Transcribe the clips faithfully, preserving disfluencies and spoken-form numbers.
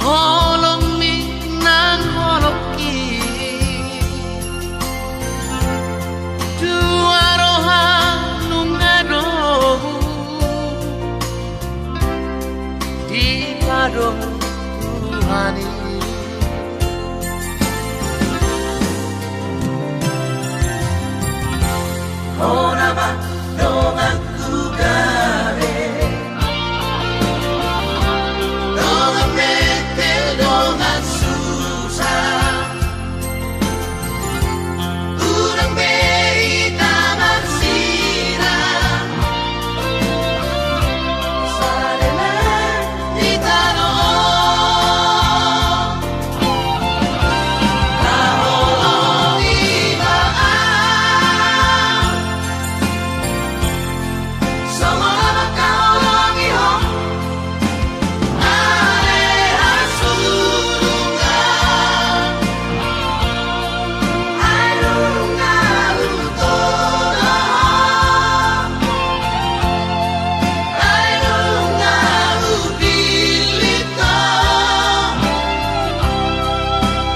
Holongmi nang holongki, dua roha nunga dohot dipadom Tuhan i. Hona ma donganku gabe, dongan metel, dongan susa. Unang be hita marsilang, sada ma hita dohot. Haholongi ma au, songon na mangkaholongi ho. Ale hasurungan, ai nunga hutoloan, ai nunga hupillit ho.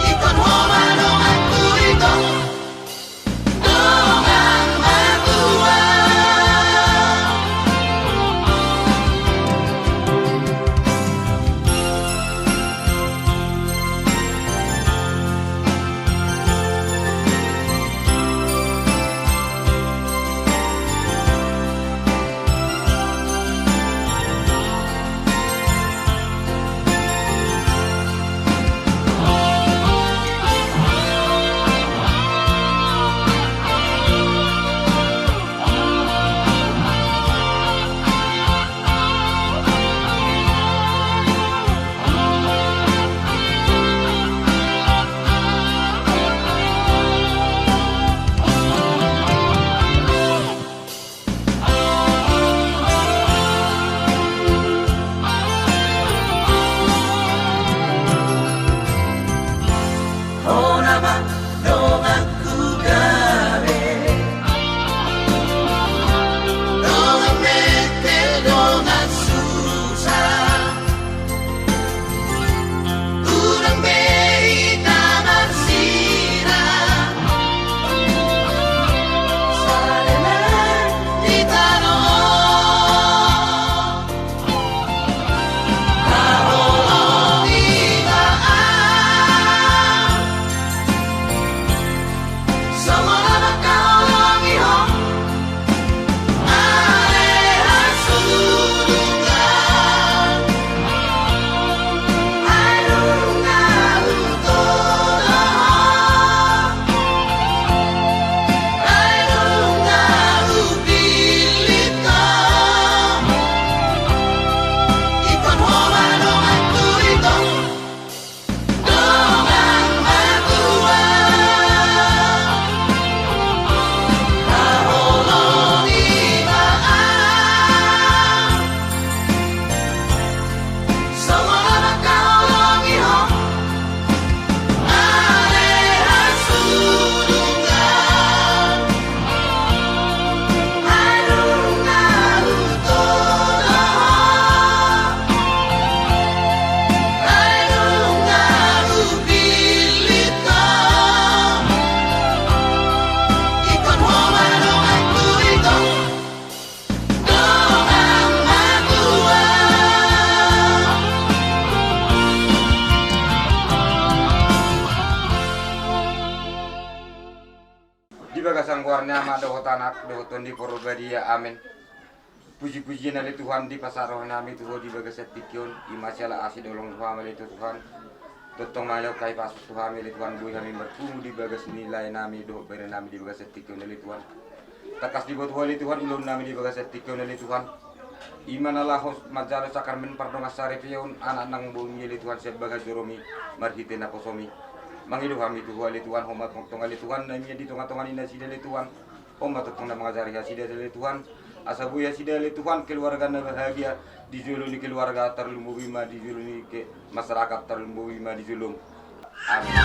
Ingkon ho ma donganku i tong. Hona ma donganku gabe, dongan metel, dongan susa. Unang be hita marsilang, sada ma hita dohot. Haholongi ma au, songon na mangkaholongi ho. Ale hasurungan, ai nunga hutoloan, ai nunga hupillit ho. Ingkon ho ma donganku i tong. Dongan martua, haholongi ma au, songon na mangkaholongi ho. Ale hasurungan, ai nunga hutoloan, ai nunga hupillit ho. Ingkon ho ma donganku i tong. Dongan martua, di bagasan goar ni Ama dohot Anak dohot Tondi Porbadia. Amen. Puji-pujian ale Tuhan dipasahat rohanami tu Ho di bagasan tingki on, i ma siala asi dolong ni Ho Ama ale Tuhan. Tongtong ma dipasahat tu hami ale Tuhan, boi hami marpungu di bagas ni laenami dohot berenami di bagasan tingki on ale Tuhan. Tangkas diboto Ho ale Tuhan ulaonnami di bagasan tingki on ale Tuhan. I ma na laho manjalo sakramen pardongansaripeon anak nang boru-Mi ale Tuhan sian bagas joroMi marhite naposoMi. Mangido hami tu Ho ale Tuhan, Ho ma tongtong ale Tuhan na mian di tonga-tonga ni nasida ale Tuhan. Ho ma tongtong na mangajari hasida ale Tuhan, asa boi hasida ale Tuhan keluarga na bahagia di jolo ni keluarga, tarlumobi ma di jolo ni ke-, masyarakat, tarlumobi ma di joloM. Amen.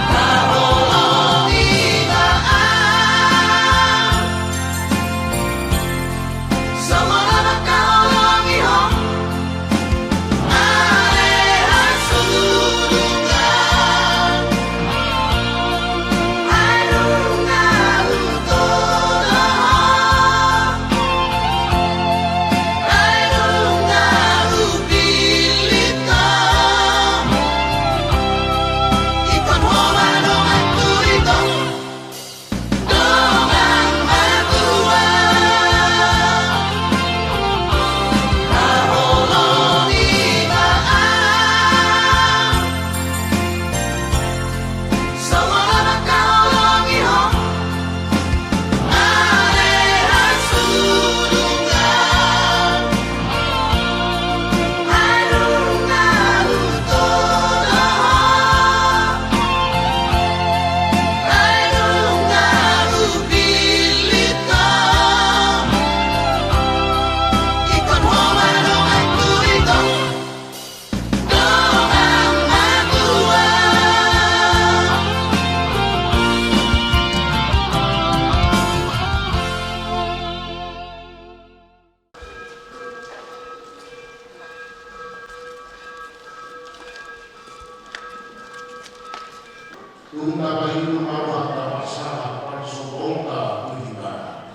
Tung tapainum ma rohanta marsahat parsobaonta tu Ibana.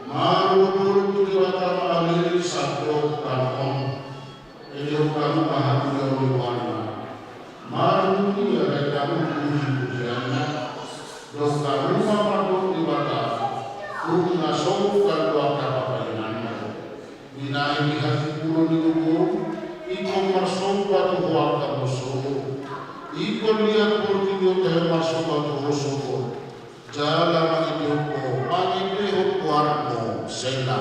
Marolopolop tu Debata ma ale sandok tano on. Ede, dohot hamu ma hatuaon ni rohana, marmulia do hamu pujipujianna. Dohot hamu ma mandok Debata, tung na songkan do angka papainanmu. Binahen ni hatimbulon ni gogo, ingkon marsomba tu Ho angka boso. Ingkon liat portibi on tahe marsomba tu Ho sogot. Jala mangendehon Ho, mangendehon goarmu. Sela.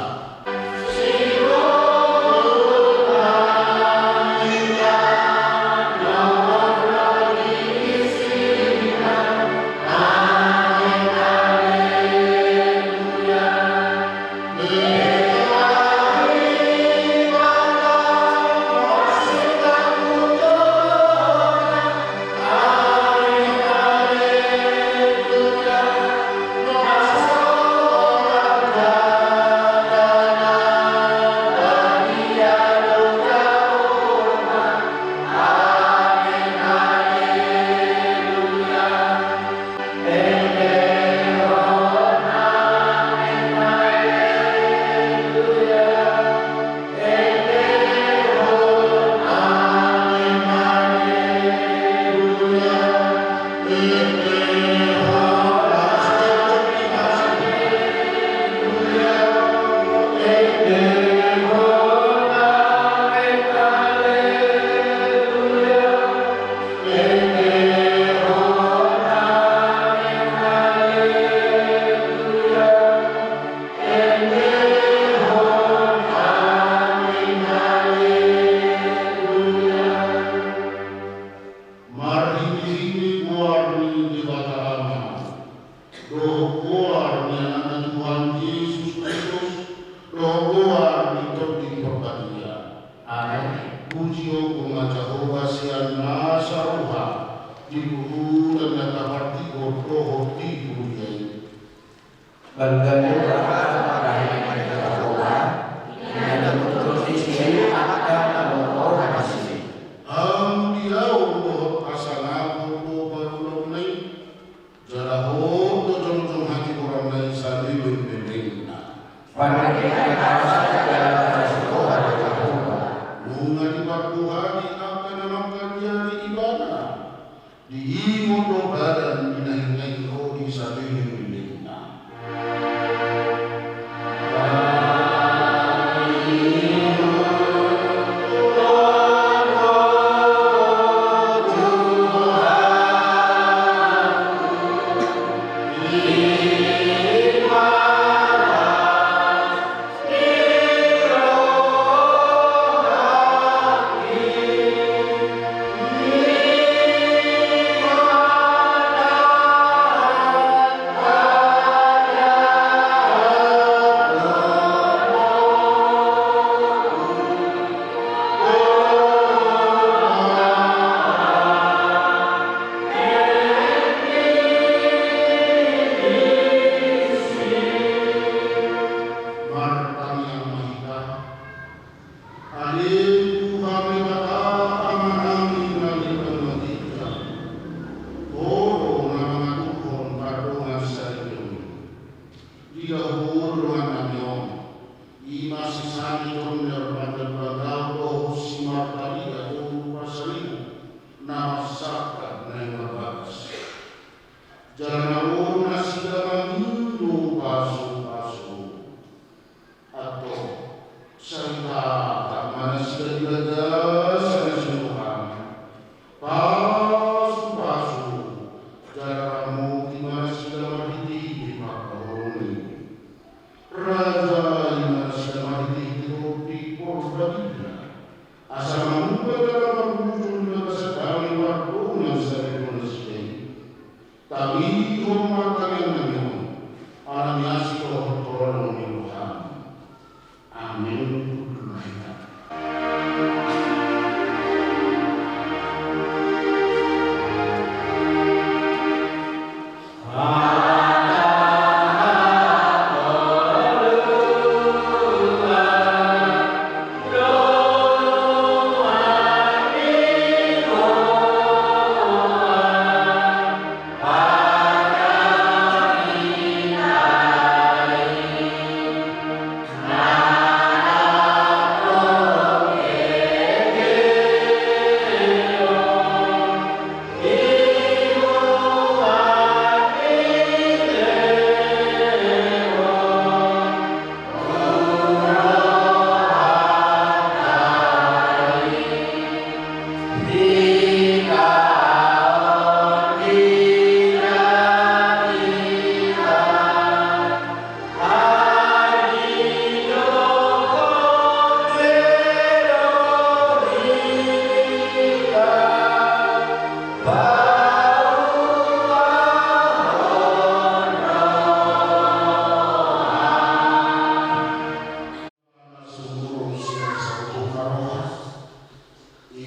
Marhitehite goar ni Debata Ama, dohot goar ni Anakna Tuhan Jesus Kristus, dohot goar ni Tondi Porbadia. Amen. Pujion ma Jahowa sian nasa roha, di tutu ni angka partigor dohot di huria i. Balga ni roha ma roha ni Jahowa, ia na tutu di si angka na molo roha di si. Hamuliaon dohot hasangapon do parulaonna i, jala hot do jongjong hatigoranna i saleleng lelengna. Panangiangan ni roha jala parasi roha di Jahowa. Nunga diparrohahon angka na mangkaliari Ibana. Diingot do badan di na hinai ro di saleleng lelengna. Martangiang ma hita. Ale Tuhan Debata Amanami na di banua ginjang, Ho do na mangaturhon pardongansaripeon i. Dia Ho dongannami on, i ma si Sani Tondi Parpanggabean dohot si Marpadia Tondi Parsaribu, na marsangkap na i marbagas. Jala na ro nasida mangido pasupasu. Antong, sai tatap ma nasida di bagasan asi ni Tuhan. Pasupasu, jala ramoti ma nasida marhitehite pangkaholongan i. Rajai ma nasida marhitehite Tondi Porbadia. Asa manguba jala marbujur di bagasan dame pardongansaripeon nasida i. Tangihon ma tangiangnami on, ala ni asi dohot holong ni roham. Amen.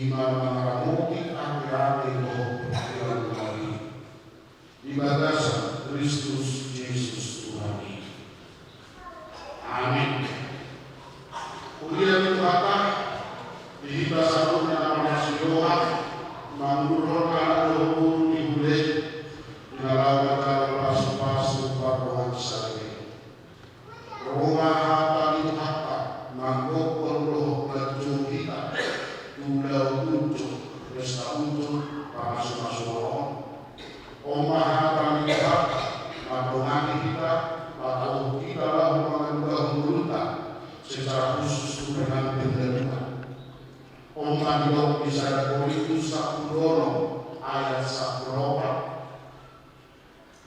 ima mangaramoti ateate dohot pangkiran Tuhan i, di bagasan Kristus Jesus Tuhan i. Amin. Huria ni Tuhanta, di hita saluhutna na marlas ni roha, mangudurhon anak dohot boru ni hulahula i, di na laho manjalo pasupasu pardongansaripeon. Ro ma hata ni Tuhanta, manggokhon dohot manjou hita, tu ulaon unjuk, pesta unjuk, pamasumasuon on. On ma hata ni Tuhanta, mandongani hita, mataruhon hita laho mangandungahon ngolunta, secara khusus tu pengantin na dua. On ma didok di sada Korintus sampulu onom ayat sampulu opat.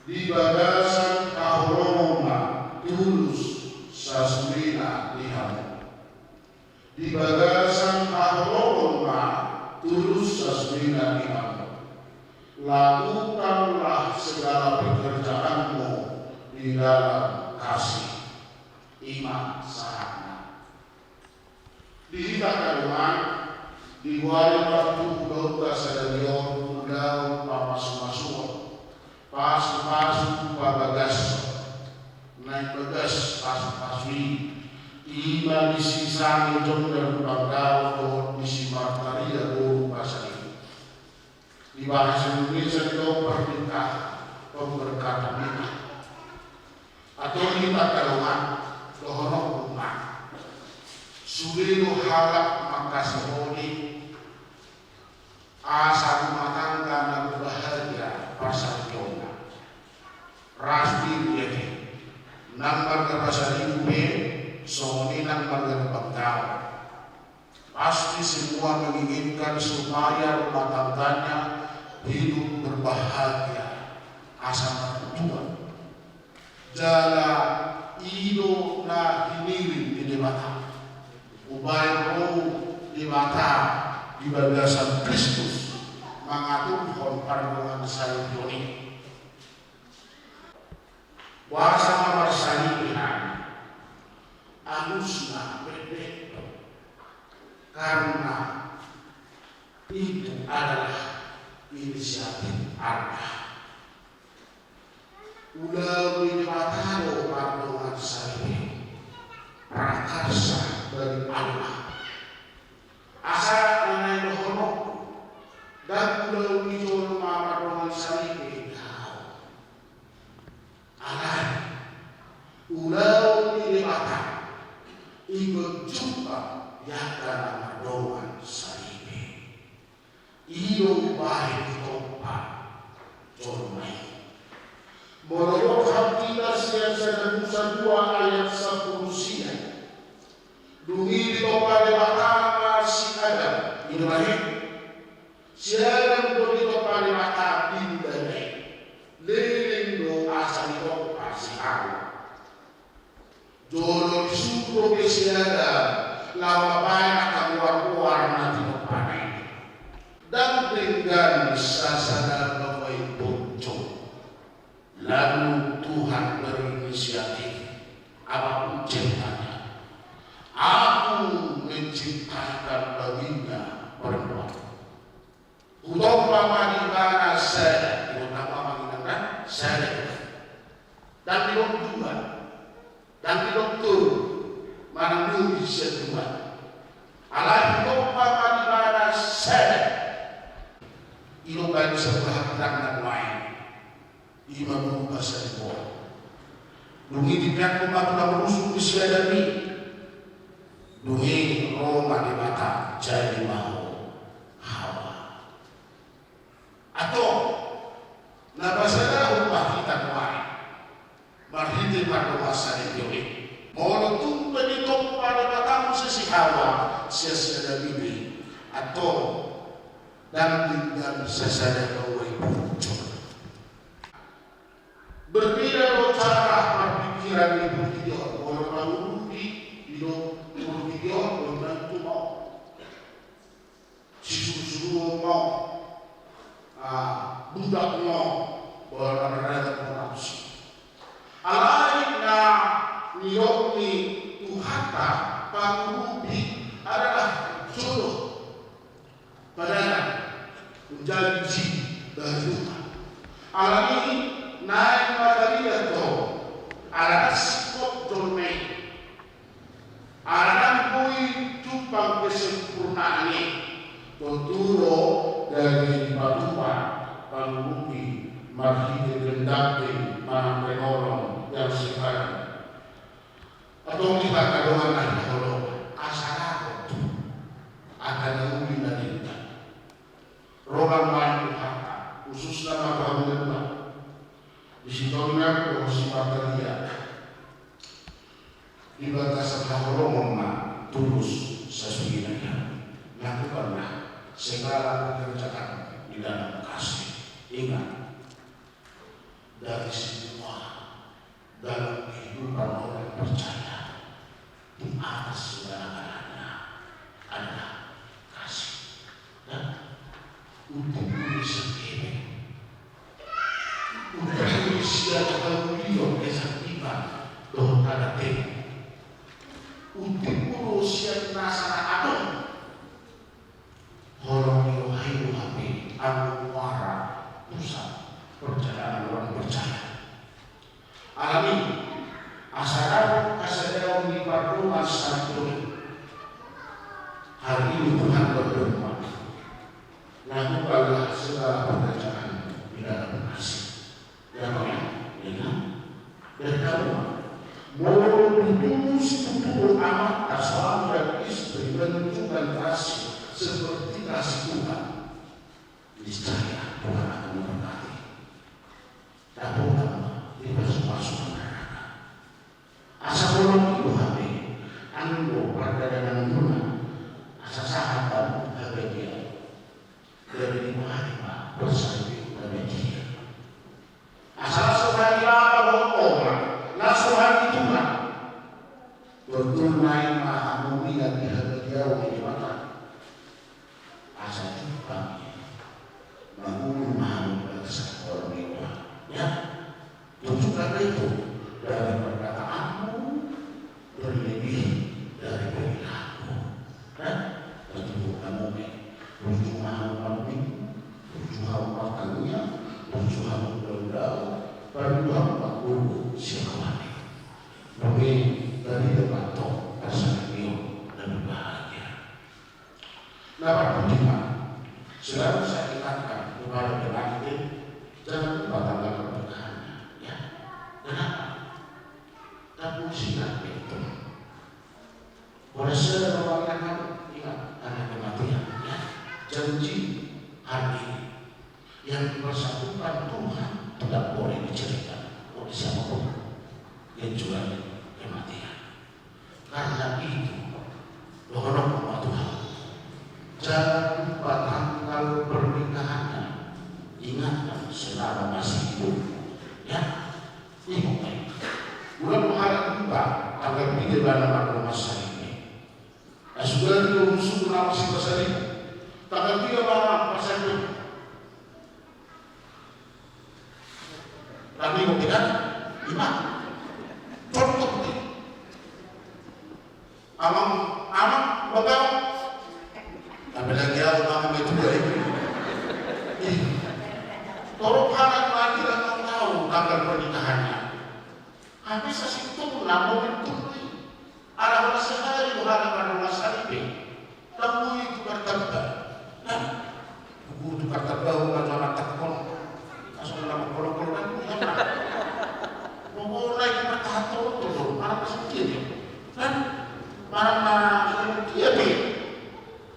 Di bagasan haholomon ma tulus sasudena di hamu. Di bagasan haholomon ma tulus sasudena di hamu. Lakukanlah segala pekerjaanmu di dalam kasih. I ma sahatna. Di hita angka dongan, di boari ma tu ulaonta sadari on ulaon pamasumasuon, pasupasu pabagashon. Naeng bagas pasupasu i, i ma di si Sange Jondang Panggabean dohot di si Martaria boru Pasaribu. Di bahasa Indonesia didok pernikahan, pemberkatan nikah. Antong di hita angka dongan, dohononku ma, sude do halak mangkasihoni asa rumah tangga na berbahagia parsaripeonna. Ras di dia ke, nang marga Pasaribu pe, songon i nang marga Panggabean. Pasti semua menginginkan supaya rumah tangganya hidup berbahagia, asa martua. Jala i do na hinirim ni Debata. Umbahen ro Debata di bagasan Kristus mangaturhon pardongansaripeon i. Boasa ma marsaripe hami? Alusna pendek do. Karena itu adalah inisiatif Allah. Ulaon ni Debata do pardongansaripe, prakarsa dari Allah. Asa na naeng dohononku, ndang ulaon ni jolma pardongansaripe di hau. Alai ulaon ni Debata ingkon jumpang di angka na mardongansaripe. I do umbahen ditompa jolma i. Molo didok hata sian sada Musa dua ayat sampulu sia, dung i ditompa Debata ma si Adam, i do bahen. Si Adam do ditompa Debata di daging, leleng do asa ditompa si Hawa. Jolo disuru do be si Adam laho mambahen angka goargoar na tinompana i. Ndang denggan sasada baoa i ponjong. Lalu Tuhan berinisiatif, apa ucapnya, "Aku menciptakan baginya perempuan." Hutompa ma di ibana sada, hutompa ma di ibana sada. Ndang didok dua, ndang didok tolu, manang dua sian dua. Alai hutompa ma di ibana sada. I do umbahen sabola hambirangna nuaeng. I ma boru Pasaribu on. Dung i dipeakhon ma tu na marusung ni si Adam i. Dung i ro ma Debata, jadi ma ho Hawa. Antong, na pasadahon ma hita nuaeng marhite pardongansaripeon i. Molo tung pe ditompa Debata muse si Hawa sian si Adam i be, antong, ndang denggan sasada baoa i ponjong. Berbeda do cara marpikiran ni portibi on. Molo pangurupi, didok portibi on, belum tentu mau. Sisurusuruon mau. Ah, budak mau. Bola na berada pun langsung. Alai na nidok ni Tuhanta, pangurupi adalah jodoh. Janji dari Tuhan. Alani i naeng ma tarigat do ala na singkop jolma i, ala ndang boi jumpang kesempurnaan i. Tontu do gabe dipatupa pangurupi marhite pendamping manang penolong yang sekarang. Antong di hata dongan na hinaholongan asa dapot tu angka na uli na denggan. Roha ma i tu hata khususna ma tu hamu na dua. Di sitonga do si Martalia di bagasan haholongon ma tulus sasuhina i. Lakukanlah segala pekerjaan di dalam kasih. Ingat, dari semua dalam kehidupan orang percaya di atas segala-galanya adalah kasih. Dan untuk manusia ini, untuk manusia yang dia dohot anak ini, untuk manusia yang nasa adong. Holong ni roha i do hape anggo muara pusat perjalanan orang percaya. Alani i, asa dapot hasadaon ni pardongan sandok i, hari ini Tuhan berdoa, lakukanlah segala pekerjaan di dalam kasih. Yang mana? Dengan berdoa. Molo tutu situtu amanta suami dan istri menunjukkan kasih seperti kasih Tuhan, niscaya Tuhan akan memberkati. Dapotan ma dipasupasu na ragam. Asa holong i do hape anggo pardalananmuna, asa sahat hamu habadia. Gabe dipahari ma parsaripeon na badia. Asa las roha ni Bapa dohot Ama, las roha ni Tuhan. Tontu naeng ma hamu mian di habadiaon ni Debata. Asa jumpang i, mangolu ma hamu di bagasan holong ni roha. Ya. Tunjukkanlah itu dari perkataanmu, terlebih dari perilaku. Hah? Patuduhon hamu ma i. Burju ma hamu malam minggu, burju hamu martangiang, burju hamu ulaon, burju hamu mangolu sian rohana. Molo i, gabe dapot antong parsaripeon na berbahagia. Na parpudi ma, selalu saya ingatkan kepada pengantin, jangan lupa tanggal pernikahannya, ya. Kenapa? Kan usia itu. Pada saya bawa anak, ingat, ada kematian, ya. Janji hari ini yang dipersatukan Tuhan tidak boleh diceraikan oleh siapapun, kecuali kematian. Karena itu, dohononku ma tu hamu, jangan lupa tanggal pernikahannya, ingatkan selama masih hidup. Ya, ingat. Molo halak Batak tanggal piga ibana mardongan saripe. Sudah di umur suku nama si pasal ini. Tanggal piga ibana parsaripe. Tapi mau tidak, ima. Contoh ni. Amang, amang, bagau. Apalagi au amang itu ya. Ih. Torop halak lagi nggak tahu tanggal pernikahannya. Habis sasintongna momentum i. Ala holan sahali do halak mardongan saripe. Ndang boi tukar tamba. Nah, buku tukar tamba, bukan lama takon. Asal lama kolong-kolong kan punya apa? Pokokna i martahan tolong-tolong, marang na songon dia dia. Kan? Marang na songon dia dia.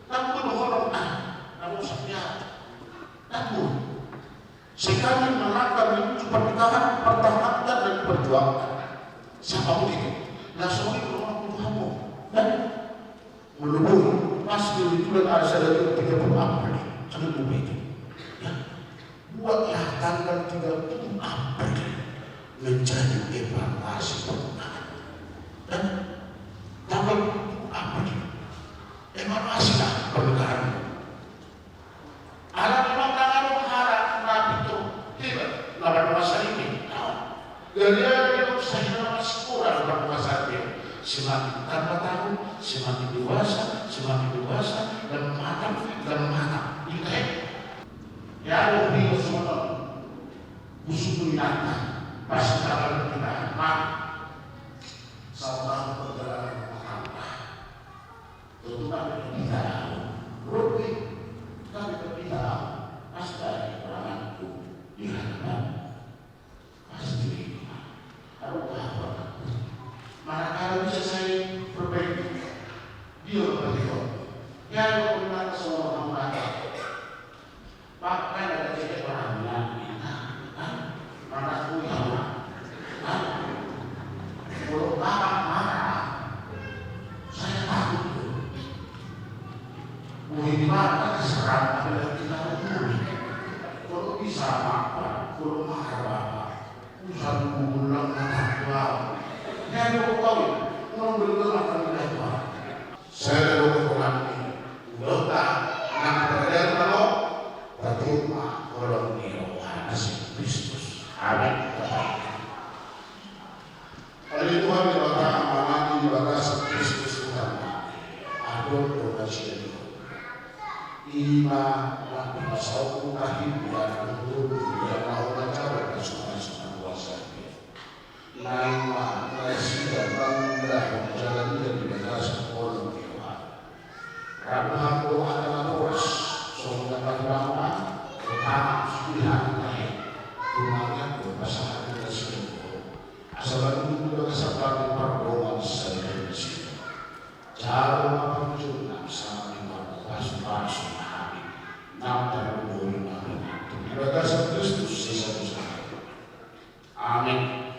Ndang boi do holong, ah, na bosan dia. Ndang boi. Sekali melangkah menuju pernikahan, pertahankan dan perjuangkan. Siapapun itu. Nah, sorry, kalau orang butuh apa? Dan melebihi pas di bulan ada saya lagi tiga puluh April. Sangat mudah itu. Ya. Buatlah tanggal tiga puluh April menjadi evaluasi pernikahan. Dan tanggal tiga puluh April, evaluasilah pernikahan. Ala memang na adong halak na pintor hebat, na mardongan saripe. Gariada memang sahina na masikola na mardongan saripe. Semakin tambah tahun, semakin dewasa, semakin dewasa, dan matang, dan matang. Ingat, eh? Pasti akan kita, Pak. Saudara berjalan rumah tangga. Tentu kami tidak tahu. Rugi. Kami tidak tahu. Pasti ada kekuranganku di hadapan. Pasti. Aduh, apa? Manakala bisa saya perbaiki. Dia berbaiki. Ya, ya, benar, semua orang mengatakan. Bahkan ada cewek orang bilang, "Minta, ah, mana aku ya, Pak? Ah, kalau Bapak marah, saya takut tuh." Wah, ini Bapak diserang, ada kita dulu. Kalau bisa, Bapak, kalau marah, Bapak. Urusan gulung na tangguang. Jadi, aku tahu, orang belum makan minyak, Pak. Saya ada dua orang ini. Udah tak, nang pada kalau, tapi, Pak, kalau ini, oh, anak si Kristus. Amin. Ari Tuhan Debata, Ama nami, Debata si Kristus Tuhan nami. Adong do na sian i. Ima na pinasaut muna hita di anak guru, di anak orang jago, na suka-suka kuasa dia. Naima na sian mangulahon jalan dia di bagasan holong ni Tuhan. Rabu hanggo angka na boras, songon na pahibangna, utama sudihan tahe. Tumangihon do pasahat ni na sian i. Asa baru di bagasan hami pardongan sai di na sian i. Jalo ma pangujungna sama di warga pasu-pasu nami. Nang tarlumobi nami. Di bagasan Kristus Yesus. Amin.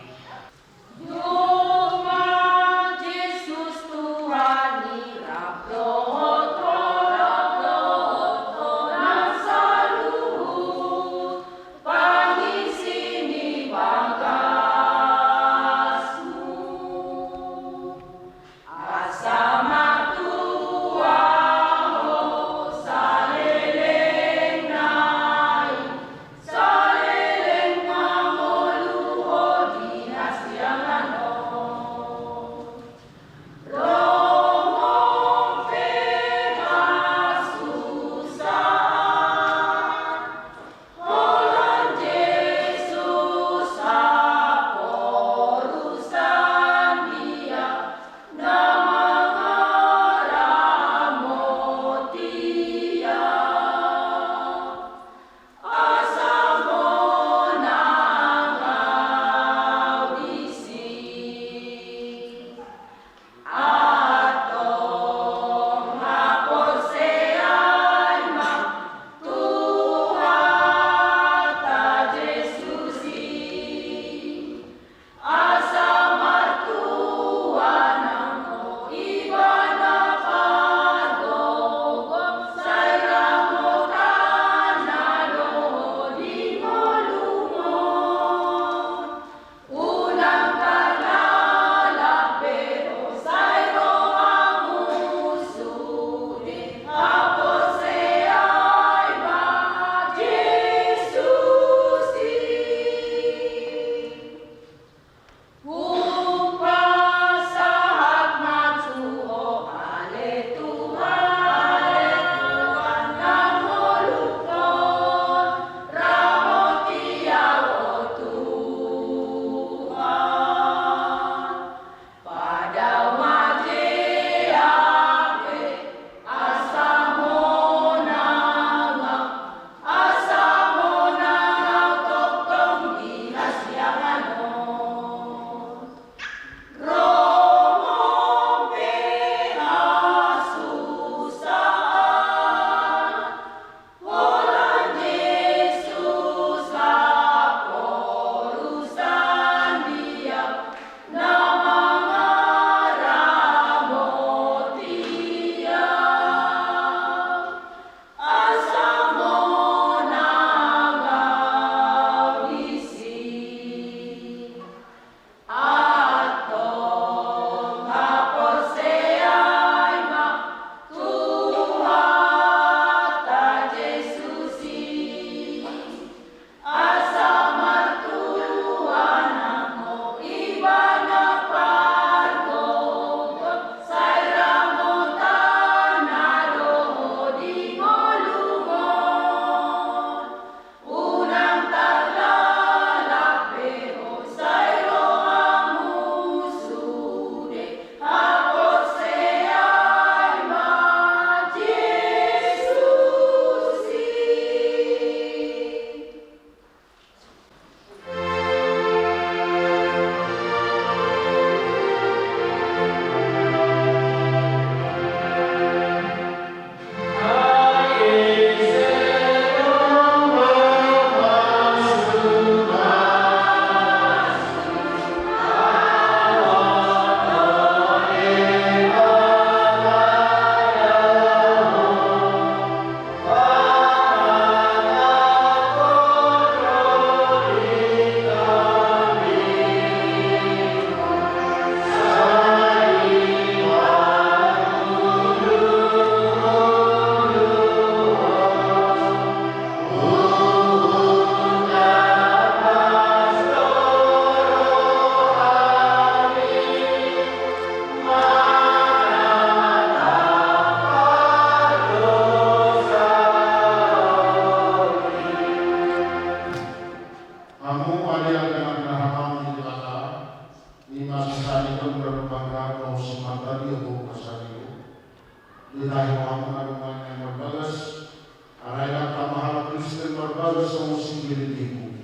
Songon sipilitiku.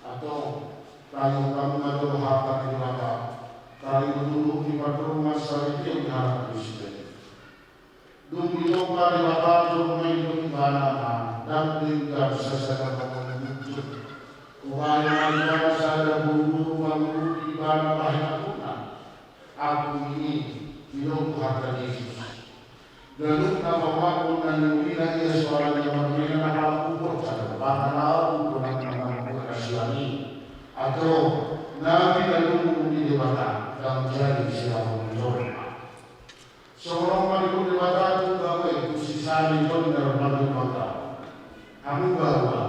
Antong, tangihon hamu ma jolo hata ni Debata. Taringot tu dolok ni pardongan saripeon ni halak Kristen. Dung ditompa Debata jolma i dohot ibana ma, ndang denggan sasada pangalaman. Hubahen ma ibana sada boruboru mangurupi ibana bahen ampuna. Ampun i, didok tu hata Jesus. Ganup na pamangan na niulina ia soara ni amang ni na halak umur jala pangan au tu nang na mangukur kasian i. Antong, na pinadonmu ni Debata, ndang jadi silaon ni jolma. Songon on ma didok Debata tu Baoa i, tu si Sani Jonner marga Bangka. Hamu Baoa,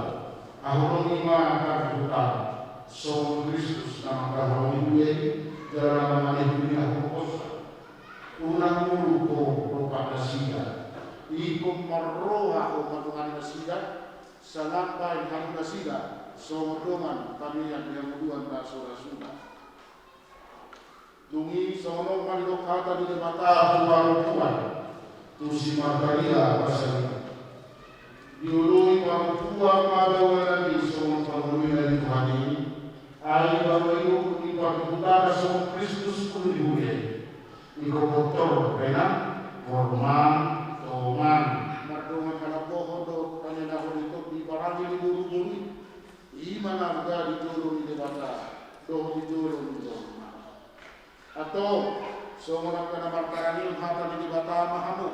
haholongi ma parhutangmu, songon Kristus na mangkaholongi huria i, jala na mangalehon ni na humongkos. Unang muruk ho dompak nasida. Ingkon marroha ho mandongani nasida, sangap bahen hamu nasida, songon dongan panean ni hangoluan na so ra suda. Dung i songon on ma didok hata ni Debata tu parompuan, tu si Martaria Pasaribu. Dioloi parompuan ma daolanami songon pangoloi na di Tuhan i, ai Baoa i do ni parhutana songon Kristus ulu ni huria i. Ingkon pintor pe na, hormat, tongan. Mardongan halambohon dohot panenahon i tondi parange ni boruboru i. I ma na gabe di jolo ni Debata, dohot di jolo ni jolma. Antong, songon angka na marparangehon hata ni Debata ma hamu.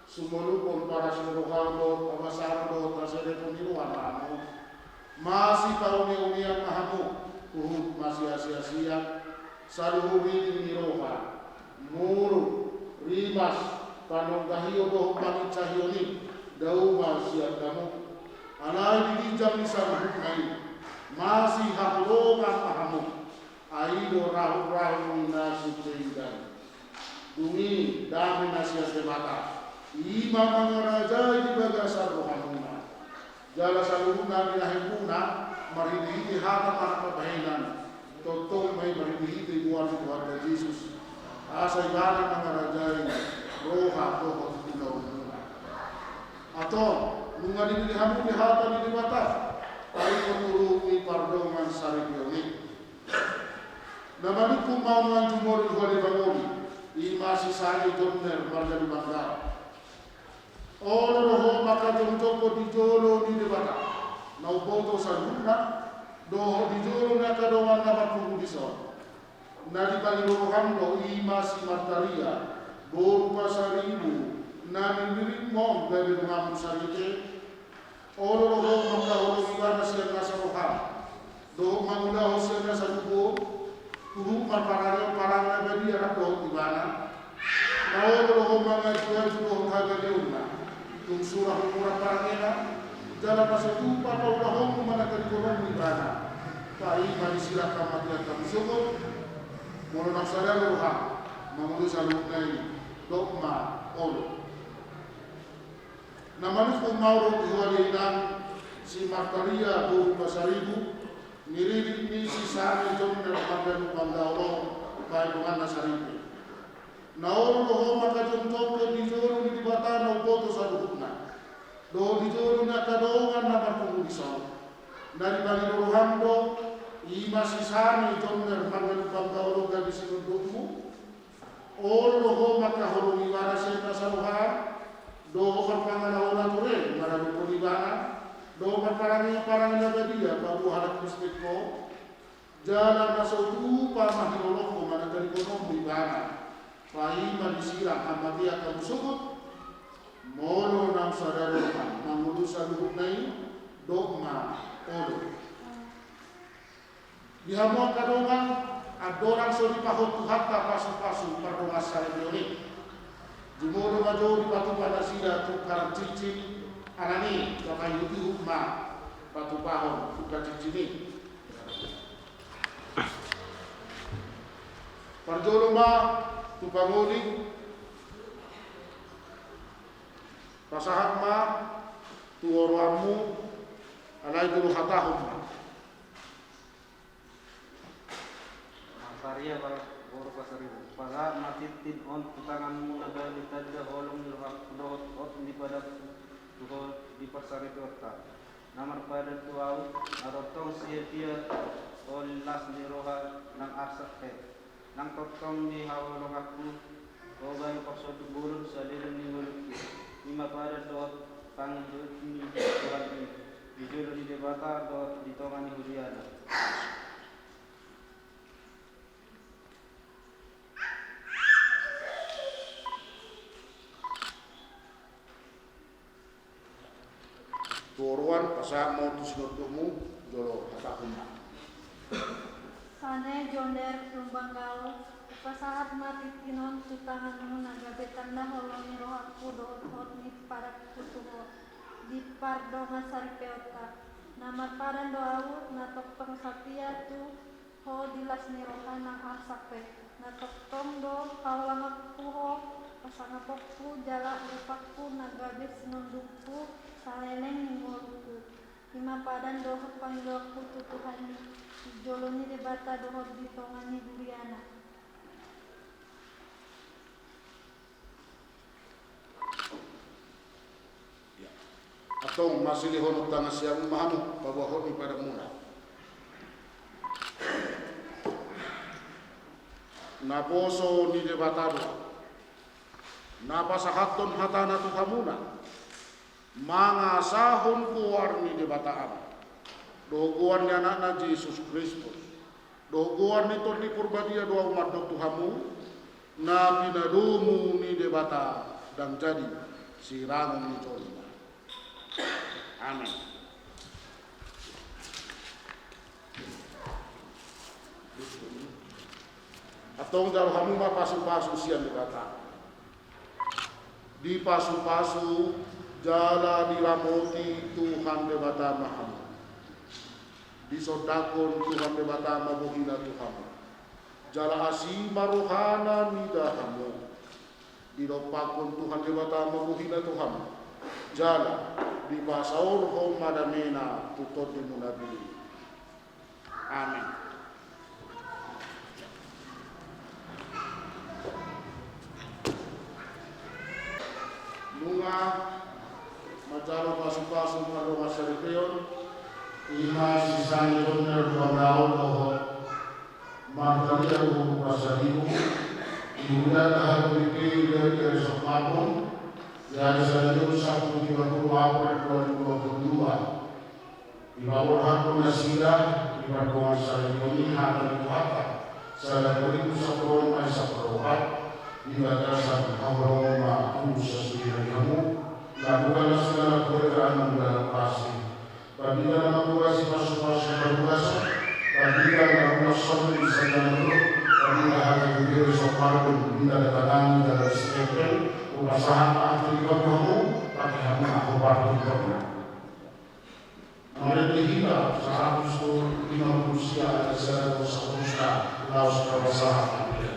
Sumoluphon parasi ni roham dohot habasaron dohot hasereton ni roha ma hamu. Masipauneaunean ma hamu, huhut masiasiasian, saluhut riring ni roha, muruk, rimas, panonggahion dohot panginsahion i, dao ma sian hamu. Alai di ginjang ni saluhutna i, masihaholongan ma hamu. Ai i do rahut-rahut ni na sipaidan. Dung i dame na sian Debata, i ma mangarajai di bagasan rohamuna. Jala saluhutna binahenmuna marhitehite hata pangabahenan, tongtong ma i marhitehite goar ni Tuhanta Jesus. Asa ibana mangarajai roha dohot ulaonmuna. Antong, nunga dibege hamu di hata ni Debata, paingot tu dolok ni pardongan saripeon i. Na manungkun ma on nunga jumolo di huaso ni pangoli, i ma si Sani Jonner marga Lumbanggao. Olo do ho mangkajongjonghon di jolo ni Debata na umboto saluhutna, dohot di jolo ni angka dongan na marpungu dison. Na dipangido roham do i ma si Martaria boru Pasaribu, na niriritmu on gabe donganmu saripe. Olo do ho mangkaholongi ibana sian nasa roham, dohot mangulahon sian nasa tubu, huhut marparange parange na badia rap dohot ibana. Na olo do ho mangajuaju dohot hagabeonna, tung sura humurang parangena, jala na so tupa paulahonmu ma na tadingkononmu ibana. Paima disirang hamatean hamu sogot. Molo naung sada do roham mangoloi saluhutna i, dok ma olo. Na manungkun ma on dohot di ho ale inang si Martaria boru Pasaribu, niririt ni si Sani Jonner marga Lumbanggao, bahen donganna saripe. Na olo do ho mangkajongjonghon di jolo ni Debata na umboto saluhutna, dohot di jolo ni angka dongan na marpungu dison. Na dipangido roham do i ma si Sani Jonner marga Lumbanggao gabe sinondukmu. Olo do ho mangkaholongi ibana sian nasa roham, dohot marpangalahon atur e maradophon ibana, dohot marparange parange na badia paboa halak Kristen ho. Jala na so tupa ma hilolongmu ma na tadingkononmu ibana. Paima disirang hamatean hamu sogot. Molo naung sada roham mangoloi saluhutna i, dok ma olo. Di hamu angka dongan, andorang so dipahot Tuhanta pasupasu pardongan saripeon i, jumolo ma jo dipatupa nasida tungkar cincin, alani papaihutihut ma patupahon tungkar cincin i. Parjolo ma tu pangoli, pasahat ma tu oroanmu, alai jolo hatahon ma. Martaria boru Pasaribu, pasahat ma tintin on tu tanganmu na gabe tanda holong ni rohangku dohot hot ni padangku tu ho di parsaripeonta. Na marpadan do ahu, na tongtong siapia ho di las ni roha nang arsak pe, nang tongtong di haholonganku ho bani parsonduk bolon saleleng ni ngolungku. I ma padan dohot pangidoan ni Tuhan i, di jolo ni Debata dohot di tonga ni huriana. Tuhoruan, pasahat ma on tu sinondukmu, jolo hatahon ma. Sane Jonder Lumbanggalo, hupasahat ma tingki on tu tanganmu na gabe tanda holong ni rohangku dohot hot ni padanku tu ho di pardongansaripeonta. Na marpadan do ahu, na tongtong satia tu ho di las ni roha nang arsak pe, na tongtong do haholonganku ho, pasangaponku jala lupangku na gabe sinondukku saleleng ni ngolungku. I ma padan dohot pangidoanku tu Tuhan i, di jolo ni Debata dohot di tonga ni huriana. Ya. Antong marsilihon tangan siamun ma hamu, paboahon ni padanmuna. Naposo ni Debata do, na pasahathon hatana tu hamuna, mangasahon goar ni Debata Ama, dohot goar ni Anakna Jesus Kristus, dohot goar ni Tondi Porbadia do ahu mandok tu hamu, na pinadomu ni Debata ndang jadi sirangon ni jolma. Amen. Antong jalo hamu ma pasupasu sian Debata. Dipasupasu jala diramoti Tuhan Debata ma hamu. Disondangkon Tuhan Debata ma bohina tu hamu. Jala asi ma rohana mida hamu. Didompakkon Tuhan Debata ma bohina tu hamu. Jala dipasaorhon ma damena tu tondimuna be. Amen. Nunga manjalo pasupasu pardongansaripeon, i ma si Sane Jonder Lumbanggalo dohot Martalia Ubu Pasaribu, di huria na hatipe di Desa Somalun, di ari Sarion, Sabtu tiga puluh April dua ribu dua puluh dua. Dipaborhathon nasida di pardongansaripeon i hata ni Tuhanta, sada Korintus sampulu onom ayat sampulu opat, di bagasan haholongon ma tu sasuhina ni hamu, na bukan na sila na kuliah anu dalam pasti. Pandita na mangurasi pasupasu pardongansaripeon, pandita na mangurasi sombong di sana dulu, pandita hati diri sombong, pandita datangan dalam stempel, upasahat hati di hamu, pakai hamu, aku patuh di hamu. Marende hita saratus lima puluh sia ayat sada dohot sampulu sia, laos marpasahat hami.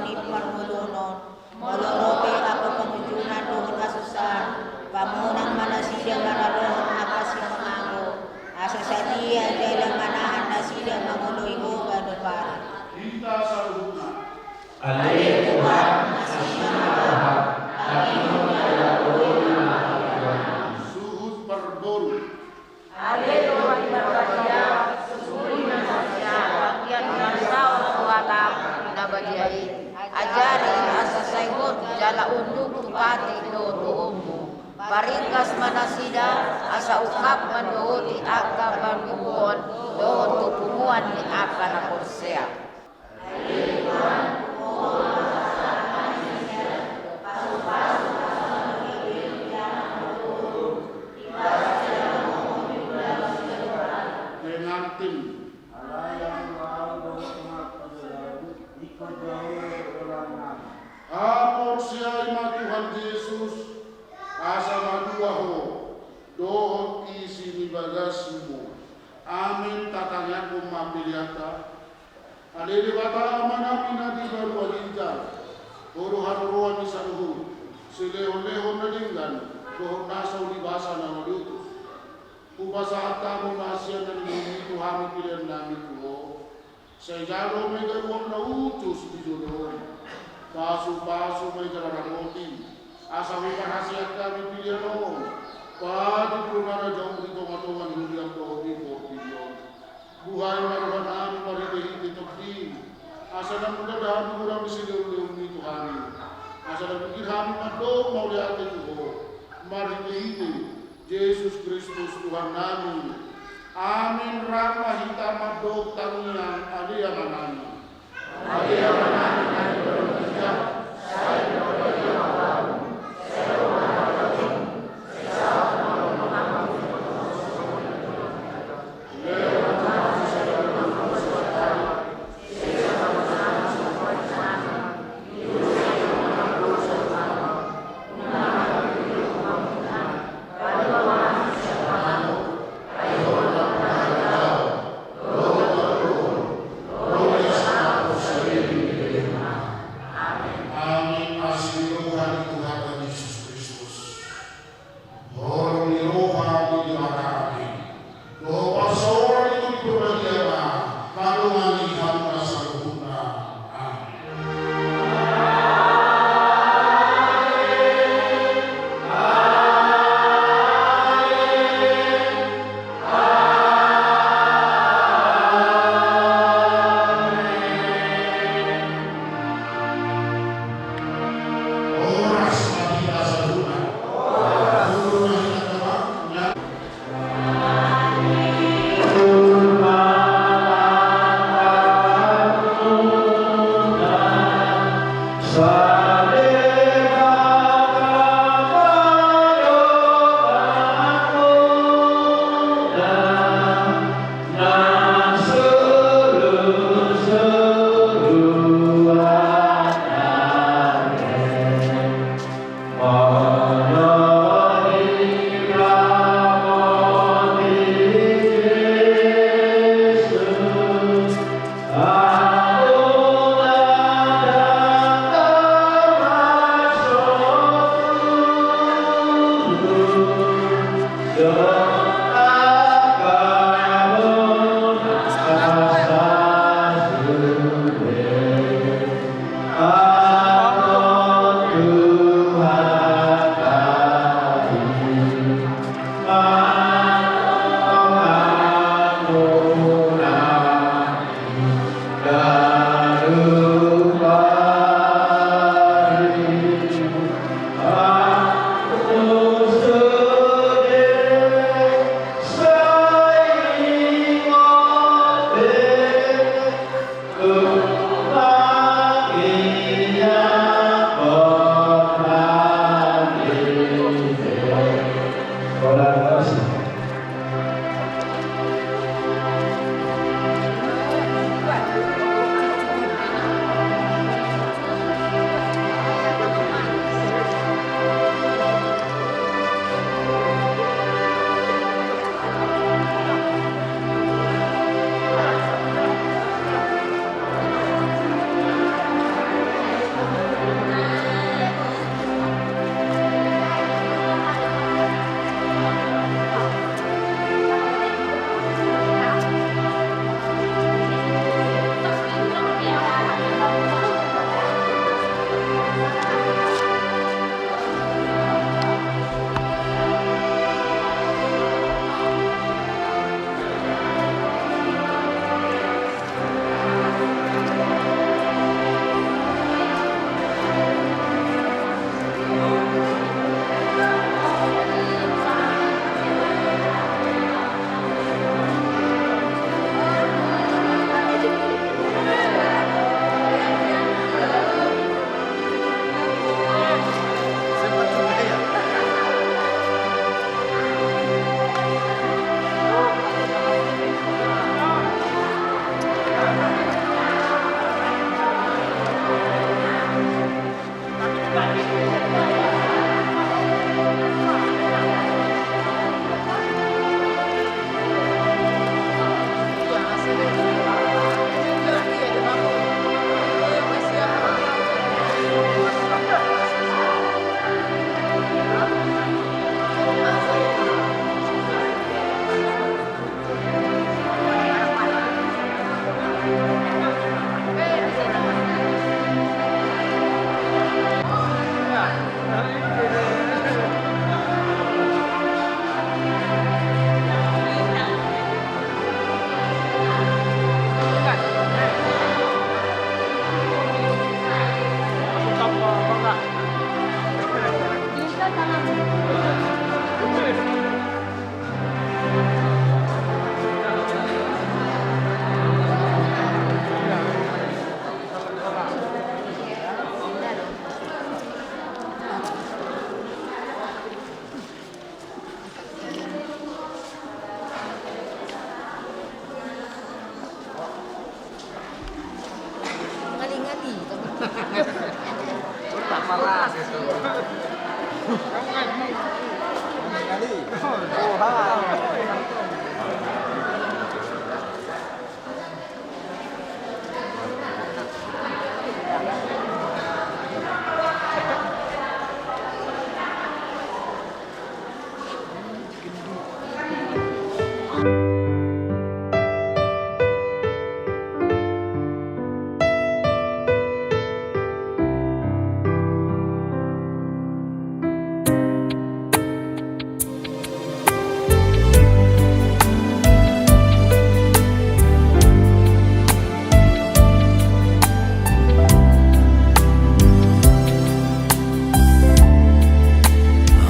ni parngoluon on. Molo ro pe angka pangunjunan dohot hasusaan, pamonang ma nasida maradophon angka simangago, asa sadia jala manahan nasida mangoloi Ho ganup ari. Hita saluhutna. Ale Tuhan, asi ma roham, tangiangmu jala holoi ma pangkirangan. Suhut parboru. Ale Tuhan na badia, suhut ma nasida, bagian na saut tu hata na badia i. Ajari asa sai hot jala unduk tu patik dohot uhummu. Paringgas ma nasida, asa ungkap mandohoti angka panguhuon dohot tu punguan ni angka na porsea. Pengantin. Alai ahu, ahu do pangapta jalamu, ikut jauh dolangan. Haporseai ma Tuhan Jesus, asa malua ho dohot isi ni bagasmu. Amen. Tatangianghon ma peleanta. Ale Debata Amanami na di banua ginjang, Ho do haroroan ni saluhut silehonlehon na denggan dohot nasa ulibasa na mauliutus. Hupasahat hamu ma sian na nilehonMi tu hami peleannami tu Ho. Sai jalo ma i gabe ruang na ucus di jolo on. Pasupasu ma i jala ramoti, asa huparhaseang hami pelean on, patik do na raja on di tongatonga ni huria dohot di portibi on. Buhai ma rohanami marhitehite TondiM, asa na mangula hami godang ni silehonlehonMi tu hami, asa na mungkin hami mandok mauliate tu Ho, marhitehite Jesus Kristus Tuhannami. Amen. Rap ma hita mandok tangiang. Ale Amanami. Ale Amanami na di banua ginjang, sai pinarbadia ma goarMu, sai ro ma harajaonMu, sai saut ma lomo ni rohaMu. Amen. Asi ni roha ni Tuhanta Jesus Kristus, holong ni roha ni Debata Ama, dohot parsaoran ni Tondi Porbadia, mandongani hamu saluhutna. Amen. Horas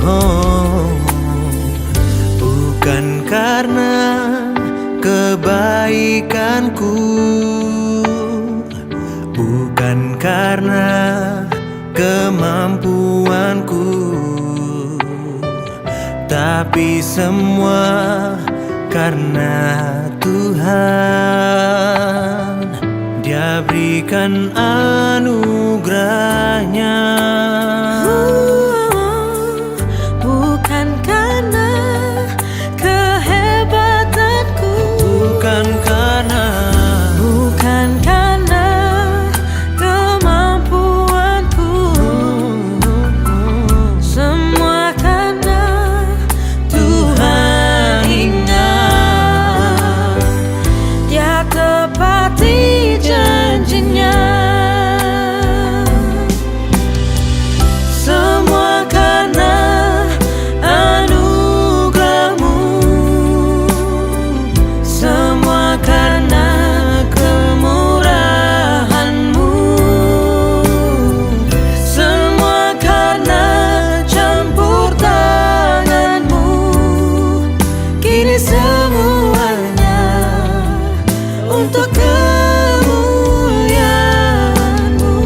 Oh, bukan karena kebaikanku, bukan karena kemampuanku, tapi semua karena Tuhan, Dia berikan anugerahnya. Bukan karena kehebatanku, bukan karena, bukan karena kemampuanku, semua karena Tuhan ingat, Dia tepati janji-Nya. Semua karena anugerah-Mu, semua karena kemurahan-Mu, semua karena campur tangan-Mu. Kini semuanya untuk kemuliaan-Mu.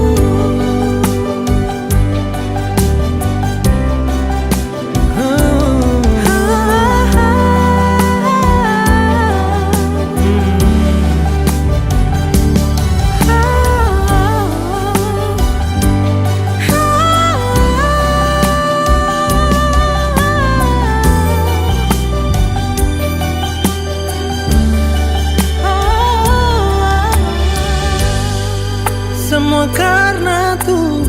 Semua karena Tuhan.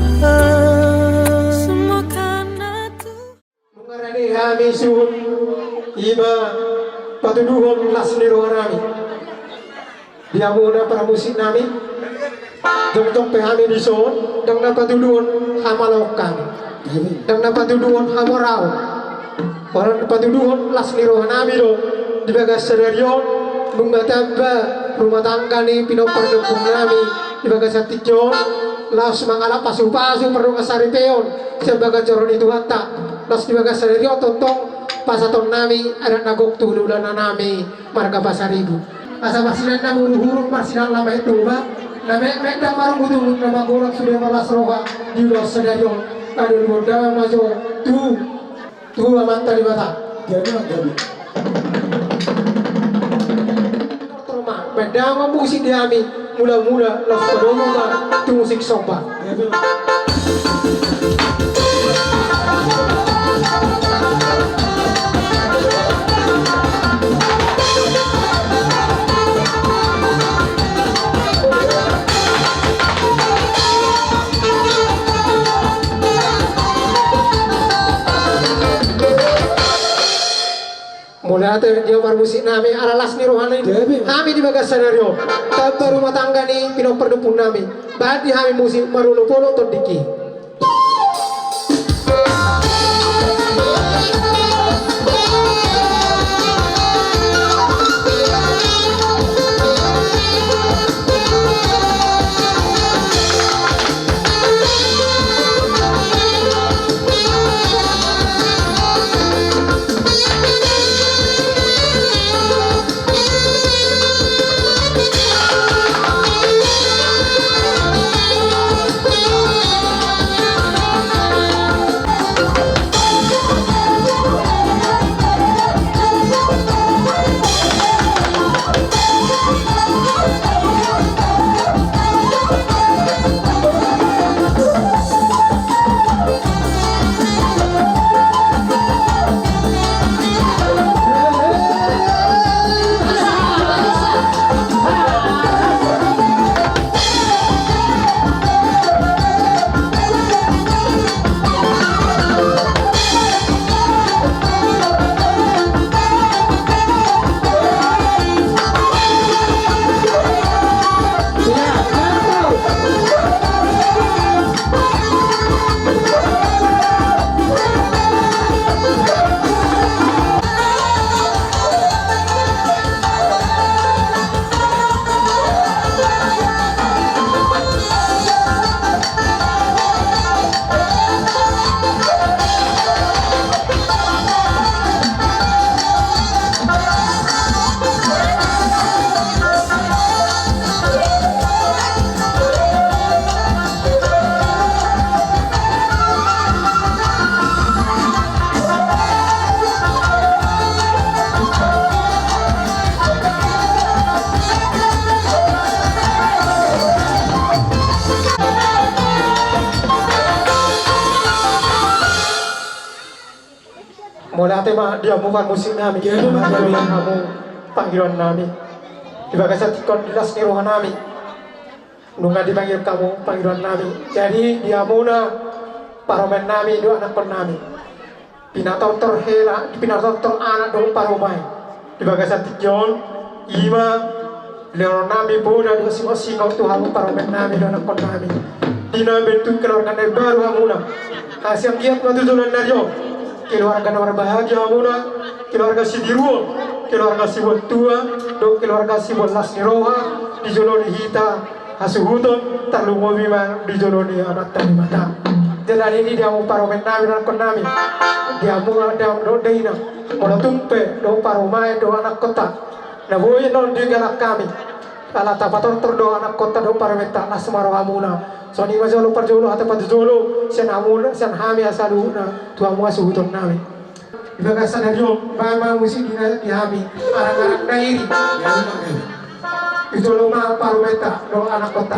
Semua karena Tuhan. Nunga rade hami suhut, i ma patuduhon las ni roha nami. Di hamu na parmusik nami, jongjong pe hami dison, ndang na patuduhon hamalaon hami, ndang na patuduhon hamoraon. Holan patuduhon las ni roha nami do di bagas sadari on, nunga tamba rumah tangga ni pinompar ni ompung nami di bagasan tingki on, laos mangalap pasupasu pardongansaripeon sian bagas joro ni Tuhanta. Laos di bagas sadari on tongtong pasahaton nami adat na gok tu hulahula nami marga Pasaribu. Asa marsilang na muruk-muruk, marsilang na maet tuba, na metmet ndang marungut-ungut, na manggolap sude marlas roha di ulaon sadari on. Aduh, gondang ma jo tu, tu Amanta Debata. Jadi, jadi. Tortor ma, baen damang musik di hami, mula-mula laos padomu ma tu musik somba. Mauliate di parmusik nami, ala las ni roha ni hami di bagas sadari on. Tamba rumah tangga ni pinompar ni ompung nami. Baen di hami musik marolopolop tondingki. Mauliate ma di hamu parmusik nami. Hamu pangidoan nami. Di bagasan tingki on di las ni roha nami. Nunga dipangido hamu pangidoan nami. Jadi di hamuna parumaen nami dohot anakkon nami. Pinatortor hela, pinatortor anak dohot parumaen. Di bagasan tingki on, i ma lehonon nami poda dohot singot-singot tu hamu parumaen nami dohot anakkon nami. Di na bentuk keluarga na baru hamuna. Asa anggiat ma tu joloan ni ari on keluarga na marbahagia hamuna, keluarga sitiruon, keluarga siboan tua, dohot keluarga siboan las ni roha, di jolo ni hita hasuhuton, tarlumobi ma di jolo ni Amanta Debata. Jadi di hamu parumaen nami dohot anakkon nami, di hamu dam dohot dainang, molo tung pe dohot parumaen dohot anakkonta na boi annon digalak hami, ala tapatortor do anakkonta dohot parumaenta, las ma rohamuna. Songon i ma jolo parjolo hata parjolo sian hamu, sian hami saluhutna tu hamu hasuhuton nami. Di bagasan ari on, baen ma musik di hami, arang-arang na iri. Di jolo ma parumaenta dohot anakkonta.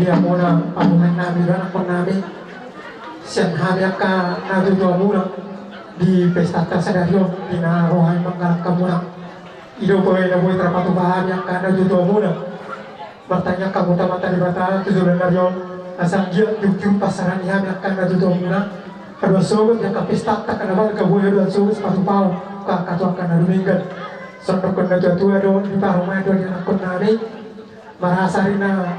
Ia muna parumaen nami dohot anakkon nami, sian hami angka natuatua muna di pesta ta sadari on di na ro hami manggalangka muna. I do pe na boi tarpatupa hami angka natuatua muna. Martangiang hamu tu Amanta Debata tu joloan ni ari on, asa anggiat tiur-tiur pansarian ni hami angka natuatua muna. Haduan sogot di angka pesta ta angka na balga boi haduan sogot sipatupaon tu angka na dumenggan. Songon dokkon natuatua do di parumaen dohot di anakkon nami. Marasa ari na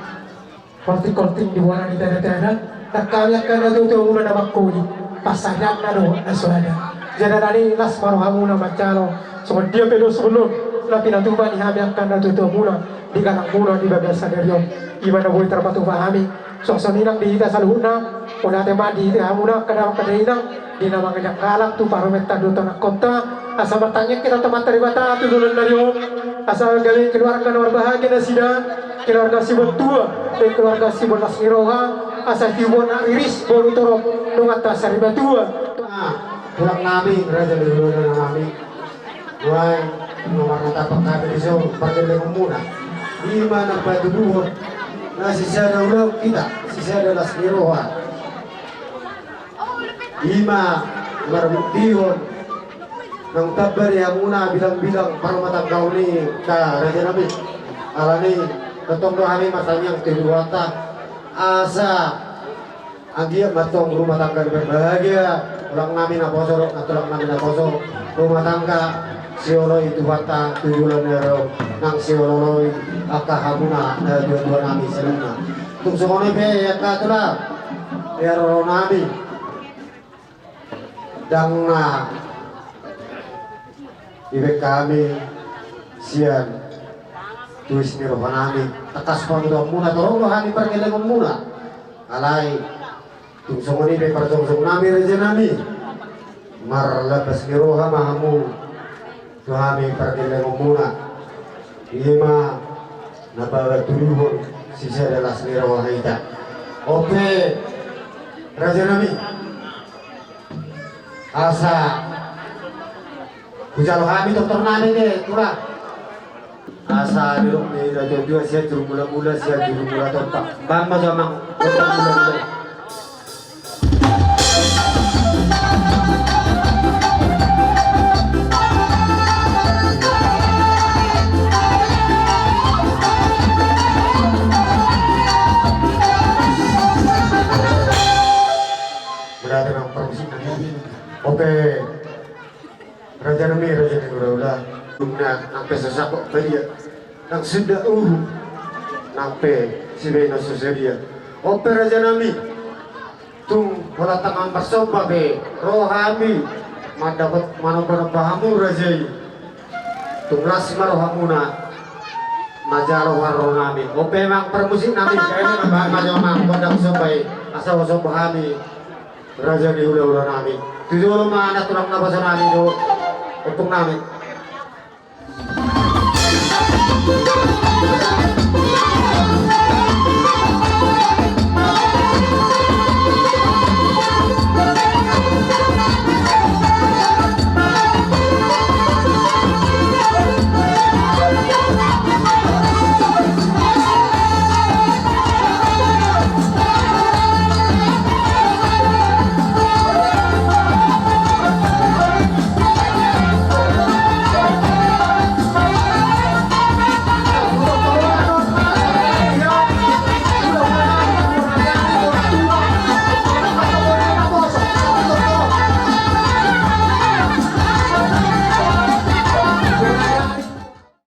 kolting-kolting di bona ni tanda-tanda, nang hami angka natuatua muna na mangkoli, pansarianna do na so ada. Jadi na ni las ma rohamuna manjalo, songon dia pe do songon on, na pinatupa ni hami angka natuatua muna di galang muna di bagasan sadari on. I ma na boi tarpatupa hami, suang songon i nang di hita saluhutna, mauliate ma di hita hamuna angka damang angka dainang, di na mangalangka tu parumaenta dohot anakkonta, asa martangiang hita tu Amanta Debata tu joloan ni ari on, asa gabe keluarga na marbahagia nasida, keluarga sibontua, keluarga sibolas ni roha, asa tiup na riris boru torop, donganta sarimatua. Ah, tulang nami, raja ni hulahula nami. Nuaeng, nomor na tapa hami dison, pargellengon muna. I ma na patuduhon, na sisada ulaon hita, sisada las ni roha. I ma marbuktihon, naung tamba di hamuna bilang-bilang parrumatanggaon i, raja nami. Alani, tongtong do hami martangiang tu Tuhanta, asa anggiat ma tong rumah tangga na berbahagia, tulang nami naposo dohot nantulang nami naposo, rumah tangga sioloi Tuhanta tu joloan ni ari on, nang sioloioloi angka hamuna natuatua nami saluhutna. Tung songon i pe angka tulang, haroro nami, ndang na dibaen hami sian tuis ni roha nami, tangkas pangidoan muna torop do hami pargellengon muna. Alai tung songon i pe parjongjong nami, raja nami, marlambas ni roha ma hamu tu hami pargellengon muna. I ma na patuduhon, sisada las ni roha hita. On pe, raja nami, asa hujalo hami doktor nami be, tulang. Asa didok ni natuatua, sian juru mulamula, sian juru mula tompa. Bahen ma jo amang doktor mulamula. Berarti nang parmusik nami. Oke. Raja nami, raja ni hulahula, dung na nang pe so sangkot badia, nang so unda uhum, nang pe sibahenon so sadia. On pe raja nami, tung holan tangan marsomba pe ro hami mandapot manombanomba hamu raja i. Tung las ma rohamuna manjalo haroro nami. On pe amang parmusik nami, bahen ma jo amang gondang somba i, asa husomba hami. Raja ni hulahula nami. Tu jolo ma anak tulang naposo nami dohot ompung nami.